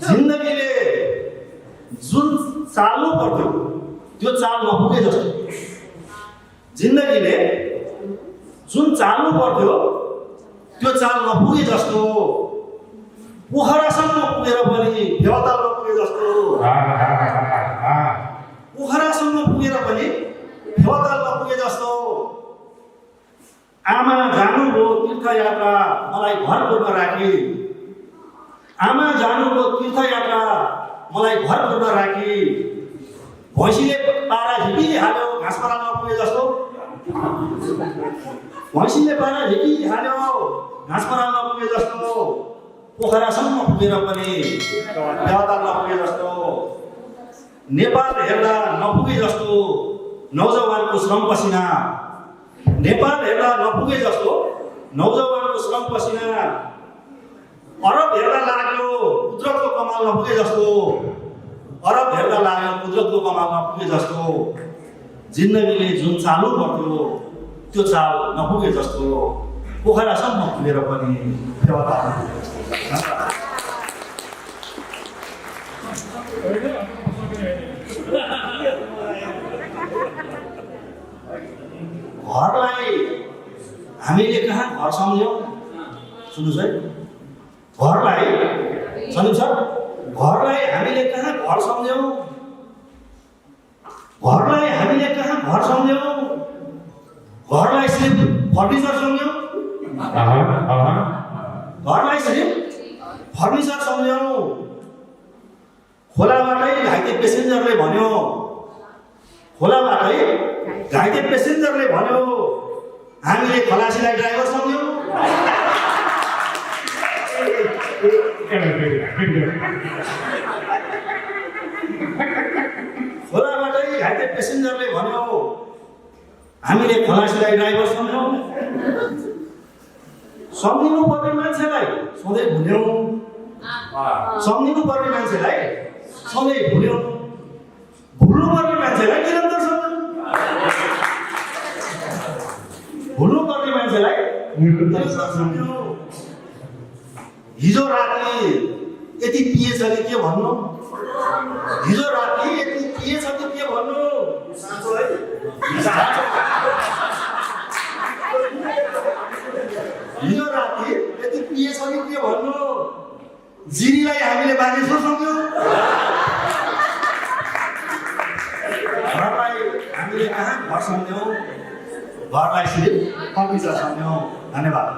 जिन्दगीले जुन चाल्नु पर्थ्यो त्यो चाल नपुगे जस्तो, जिन्दगीले जुन चाल्नु पर्थ्यो त्यो चाल नपुगे जस्तो, पोखरासम्म पुगेर पनि फेवाताल नपुगे जस्तो, पोखरासम्म पुगेर पनि फेवाताल नपुगे जस्तो। आमा जानुभयो तीर्थयात्रा मलाई घरपुरमा राखी, आमा जानुभयो तीर्थयात्रा मलाई घरपुरमा राखी, भैँसीले पारा झिकिहाल्यो घाँस पराल नपुगे जस्तो, भैँसीले पारा झिकिहाल्यो घाँस पराल नपुगे जस्तो, पोखरासम्म पुगेर पनि फेवाताल नपुगे जस्तो, नेपाल हेर्दा नपुगे जस्तो नौजवानको श्रम पसिना, नेपाल हेर्दा नपुगे जस्तो नौजवानको श्रम पसिना, अरब हेर्दा लाग्यो कुदरतको कमाल नपुगे जस्तो, अरब हेर्दा लाग्यो कुदरतको कमाल नपुगे जस्तो, जिन्दगीले जुन चाल्नु पर्थ्यो त्यो चाल नपुगे जस्तो, पोखरासम्म पुगेर पनि फेवाताल नपुगे जस्तो। घरलाई हामीले कहाँ घर सम्झ्यौँ? सुन्नुहोस् है, घरलाई सम्झौँ सर, घरलाई हामीले कहाँ घर सम्झ्यौँ? घरलाई हामीले कहाँ घर सम्झ्यौँ? घरलाई सिर्फ फर्निचर सम्झ्यौँ? घरलाई सिर्फ फर्निचर सम्झ्यौँ। खोलाबाटै घाइते पेसेन्जरले भन्यो, खोलाबाटै घाइते पेसेन्जरले भन्यो हामीले खलासीलाई ड्राइभर सम्झ्यौँ। खोलाबाटै घाइते पेसेन्जरले भन्यो हामीले खलासीलाई ड्राइभर सम्झ्यौँ। सम्झिनु पर्ने मान्छेलाई सधैँ भुल्यौँ, सम्झिनु पर्ने मान्छेलाई सधैँ भुल्यौँ, भुल्नु पर्ने मान्छेलाई निरन्तर सम्झौँ, भुल्नु पर्ने मान्छेलाई निरन्तर सम्झौँ। हिजो राति यति पिएछ कि के भन्नु, हिजो राति यति पिएछ कि के भन्नु, साँचो है, हिजो राति यति पिएछ कि के भन्नु, जिरीलाई हामीले बागेश्वर सम्झ्यौँ। घरलाई हामीले कहाँ घर सम्झ्यौँ? घरलाई सिर्फ फर्निचर सम्झ्यौँ। धन्यवाद।